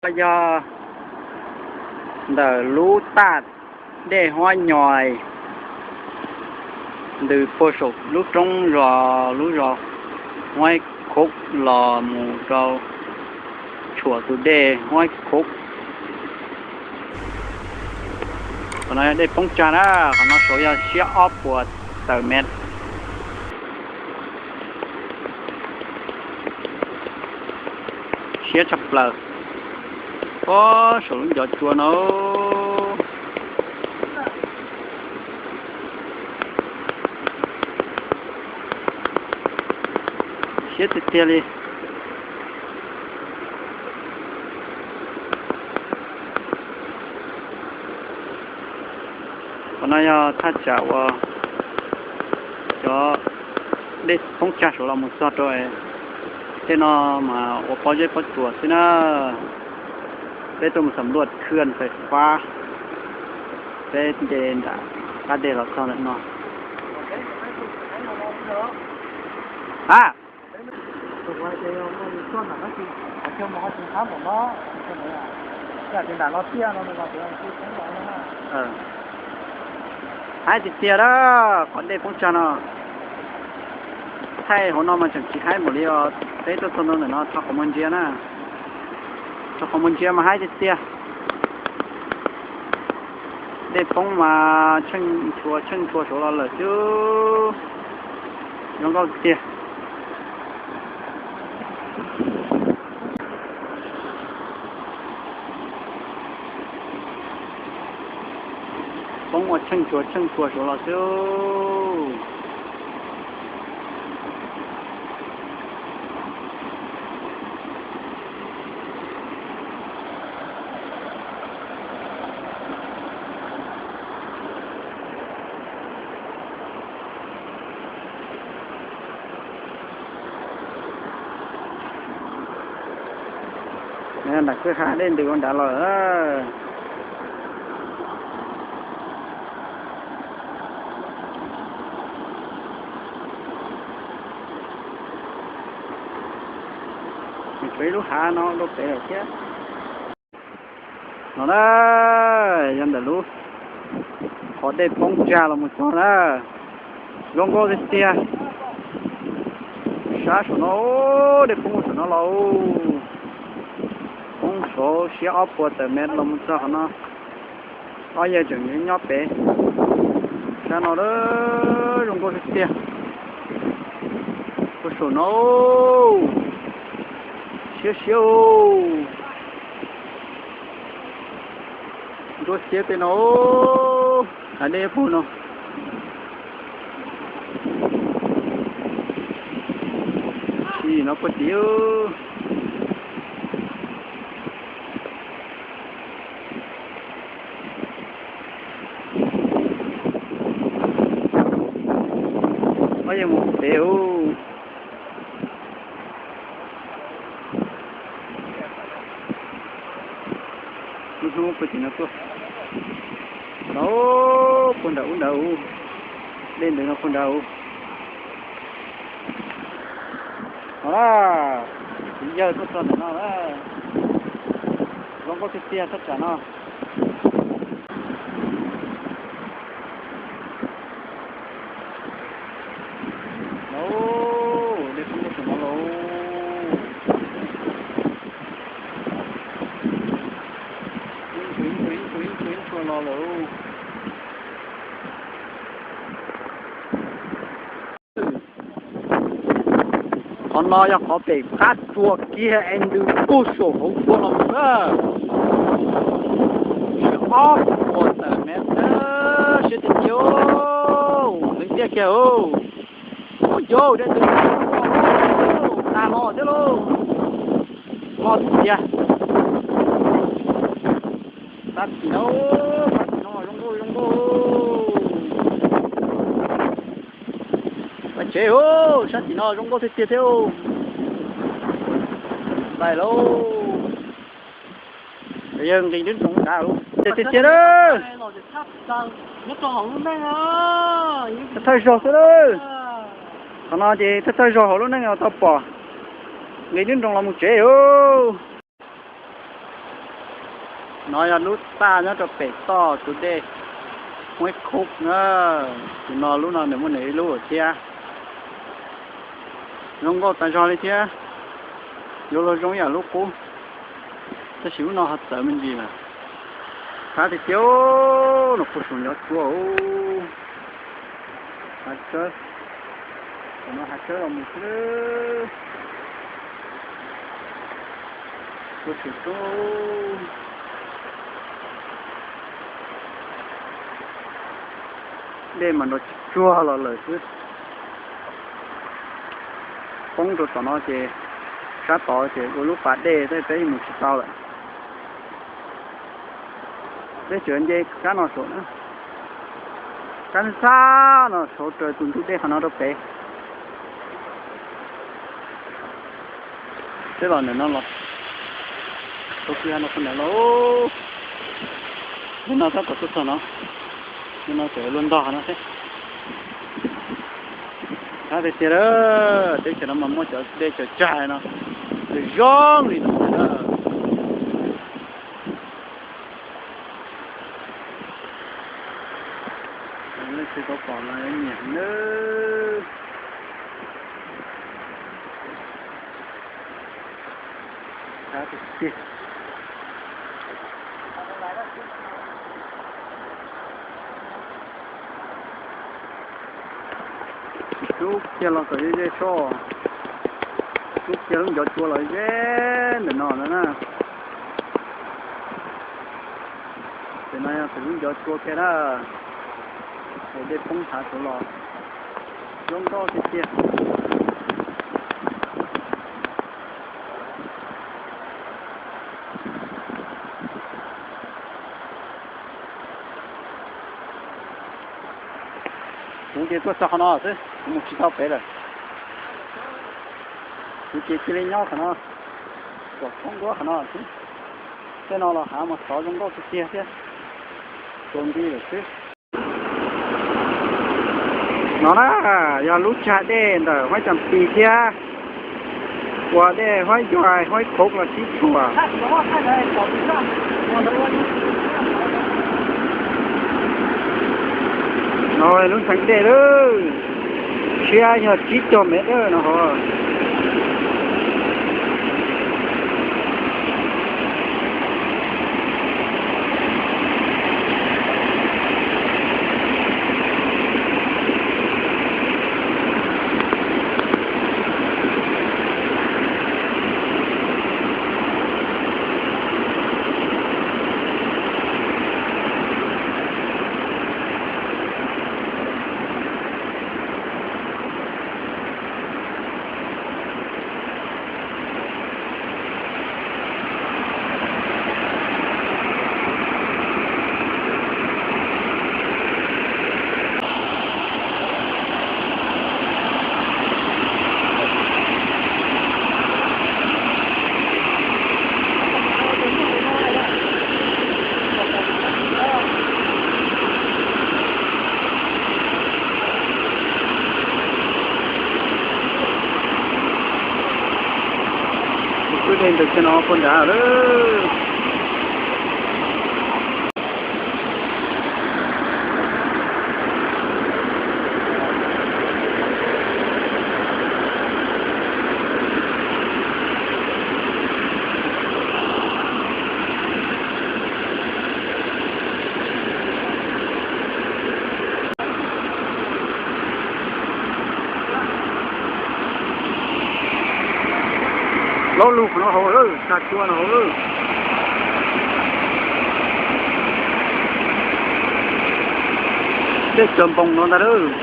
Yog ntawm lub taj dej Huab Nyos ntws puag saum lub roob zos, lub zos Huab Khub los mus rau tshuam tus dej Huab Khub. Qhov no yog dej poob tsag na, qhov no saud yog siab ob puas tawm mev. Siab tshaj plaws. Ob, saum lub ncov tsua no siab tiag tiag li. Qhov no yog thaj tsam uas cov dej poob tsag saud los mus txog rau tej no mas ua pob zeb pob tsuas xwb na. Peb tuaj mus xam luaj khwj fais fab, peb nce nram qab dej los txog ntawm no. Ha, haib tiag tiag a, qhov dej poob tsag no. Thaij hauv no mas tseem tsis haib npaum li os, peb tuaj txog ntawm no rho qhov muag ntsia na. Rho qhov muag ntsia mas haib tiag tiag. Dej poob mas tsheej tshua tsheej tshua saud los lawm xwb. Zoo nkauj tiag. Poob ua tsheej tshua tsheej tshua saud los xwb. Nram kwj ha dej ntws ua nrad los. Nws tshuav ib lub hav no rau pem lawm thiab. No na, yog ntawm lub qhov dej poob tsag los mus txog na. Zoo nkauj tiag tiag. Sab saum no, dej poob saum no los, poob saud siab ob puas tawm mev los mus txog qhov no. Ob yawg tseem nyob pem sab no, zoo nkauj tiag tiag. Puag saum no, siab siab. Nruab xiab tej no, hav dej puag no. Sim no puag tim. Ob yawg mus pem ub. Lub hnub puag tim no tuaj. Lauj, puag nram ub nrad ub. Dej ntws no puag nrad ub. No na, kuv yawg tuaj txog ntawm no na. Zoo nkauj tiag tiag thaj tsam no. Lauj, dej poob rau saum no lauj. Ib txhua ib txhua ib txhua ib txhua ib txhua los lawm. Qhov no yog qhov pem qab tsua kiag es ntws puag saum hauv tsua los mus na. Siab ob puas tawm mev, siab tiag tiag, heev tiag kiag. Ub, yauv, dej ntws tas los thiab lauj. Loj tiag. Sab tim no, sab tim no zoo nkauj zoo nkauj. Pais tsev, sab tim no zoo nkauj tiag tiag thiab. Pais lauj. Yawg nqis nruab nroos nrad, tiag tiag tiag na. Thawj thawj zaug xwb na. Qhov no ces thawj thawj zaug hauv lub neej tau pom. Nqis nruab nroos los mus tsev os. No yog lub taj nyob rau pem toj tus dej Huaib Khub na. Tus no lub no nws muaj nws ib lub thiab. Zoo nkauj tas zog li thiab. Yuav luag zoo ib yam lub qub, tab sis lub no ho txawv me ntsis lawm. Qab tiag tiag, no puag saum Ncov Tsua. Hav tsawb, no hav tsawb los mus xwb. Puag saum roob, dej mas nrov tsuag los lawm xwb. Poob rau tom no ces, sab tod ces ua lub pas dej tej peb mus tsis tau lawm. Peb tseem nce kab no saum, kab xab no saud raws tus ntug dej qhov no rau pem. Peb los ntawm no los, tau kiag no qhov ntawd los, lub no tab tom tuaj txog no, lub no tseem luag ntog no thiab. Qab tiag tiag, teb chaws no mas muaj cov dej cov tsag no zoo li no na. Leej twg tau pom no nyiam nawb. Qab tiag tiag. Rub kiag los kom ze ze soj, rub kiag lub Ncov Tsua los ze ntawm no na. Ces no yog tus lub Ncov Tsua kiag na, es dej poob hav saud los, zoo nkauj tiag tiag. Kuv ces tuaj txog qhov no xwb, kuv mus tsis tau pem lawm. Kuv ces cia li nyob qhov no, kom thoob nruab qhov no xwb. Tej no los hav mas xov zoo nkauj tiag tiag thiab, tsuas nti lawm xwb. No na, yog lub tsag dej ntawm Huaib Cam Pis thiab ua dej Huaib Ncais Huaib Khov los sib tshuam. No lub ntxhee dej lawm, siab yog tsib caug mev dawb no hov. Kwj dej ntawm kiag no puag nrad lawm. Laub lug qhov no hauv lawm, tsag tsua no hauv lawm. Tej cov npoos no ntag lawm.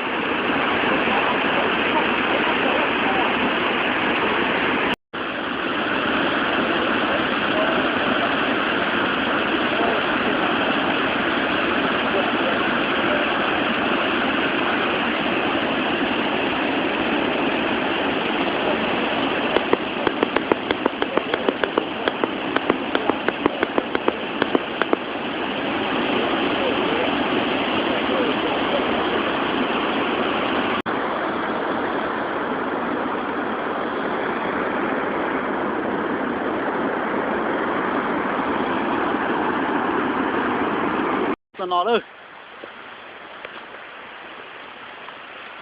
No no lawm.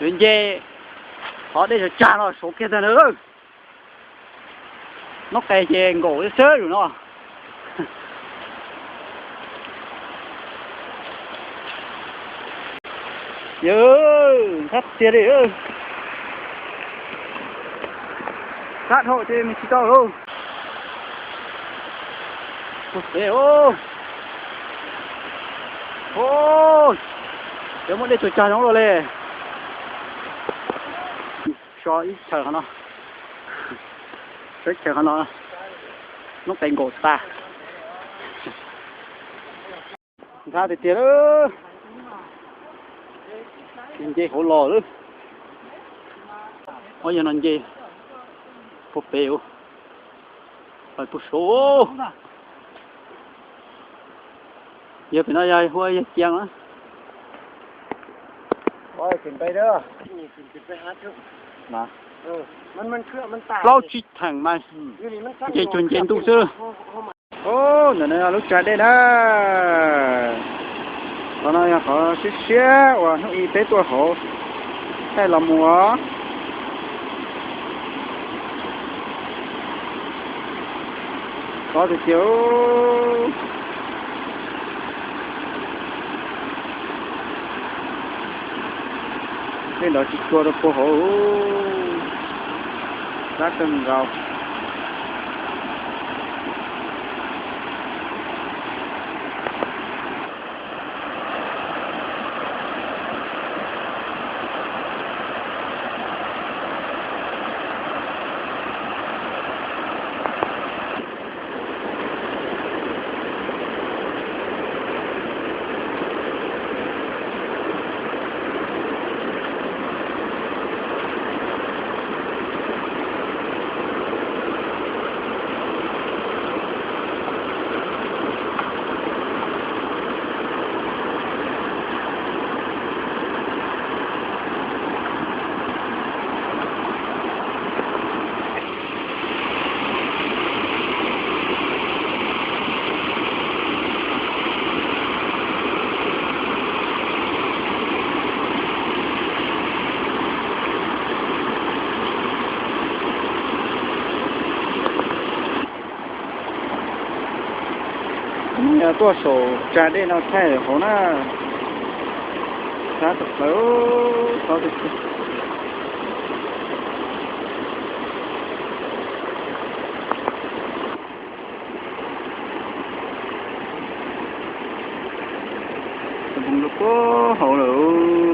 Yuav nce qhov dej tsag tsag no saud kiag tag na lawm. Noob qes ces nkaum xwb yus no. Yawg, ntxhab tiag li. Ntxhab dhau ces mus tsis tau lauj. Ua pem os. Os, yuav muaj dej tuag cag zoo luaj li. So ib chaws qhov no, so ib chaws qhov no, noob qes nkaum tas. Ntxhab tiag tiag lawm. Nce hauv los lawm. Ob yawg no nce puag pem, pais puag saud. Yawg pem no yog hu ua yawg Cias na. Plaub tsib theem mas nce cuag nce ntuj xwb. Ntawm no yog lub tsa dej na. Qhov no yog qhov siab siab uas hnub ib peb tuaj hauv thaij los mus os. Qhov tiag tiag. Tej ntawd tsis tshua rau puag hauv, dab kawg nkaus. Tuaj saum tsa dej no thaij hauv na. Sab tawm plaws, qhov tiag tiag. Tus npoo rau puag hauv lawm.